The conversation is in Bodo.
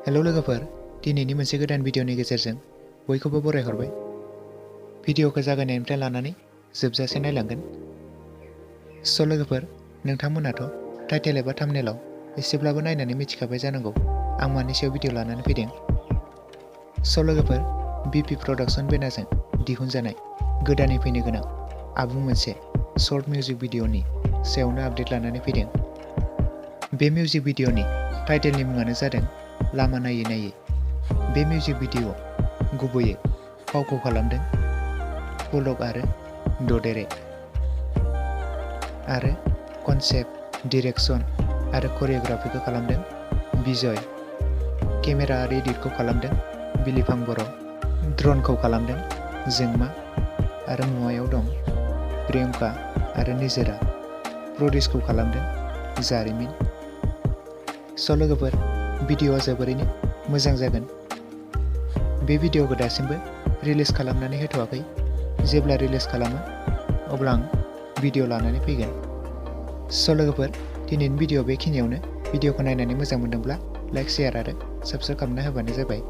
हेलो लोगोफोर, दिनैनि मोनसे गोदान भिडिअनि गेजेरजों बयखौबो बरायहरबाय। भिडिअखौ जागायनायनिफ्राय लानानै जोबजासे नायलांगोन। स' लोगोफोर, नोंथांमोनाथ' टाइटेल एबा थाम्बनेलाव एसेब्लाबो नायनानै मिथिखाबाय जानांगौ आं मानि सायाव भिडिअ लानानै फैदों। स' लोगोफोर, BP प्रडाक्शन बेनारजों दिहुनजानाय गोदानै फैनो गोनां आबुं मोनसे शर्ट मिउजिक भिडिअनि सायावनो आपडेट लानानै फैदों। बे मिउजिक भिडिअनि टाइटेलनि मुङानो जादों लामा नायै नायै। बे मिउजिक भिडिअ गुबैयै फावखौ खालामदों पुलक आरो ददेरे, आरो कनसेप्ट, डिरेक्सन आरो करिय'ग्राफिखौ खालामदों बिजय। केमेरा आरो एडिटखौ खालामदों बिलिफां बर'। ड्रनखौ खालामदों जोंमा आरो मुवायाव दं प्रियंका आरो निजोरा। प्रडिउसखौ खालामदों जारिमिन। स' लोगोफोर, भिडिअआ जोबोरैनो मोजां जागोन। बे भिडिअखौ दासिमबो रिलिज खालामनानै होथ'वाखै। जेब्ला रिलिज खालामो अब्ला आं भिडिअ लानानै फैगोन। स' लोगोफोर, दिनैनि भिडिअ बेखिनियावनो। भिडिअखौ नायनानै मोजां मोनदोंब्ला लाइक, शेयार आरो साबस्क्राइब खालामना होबानो जाबाय।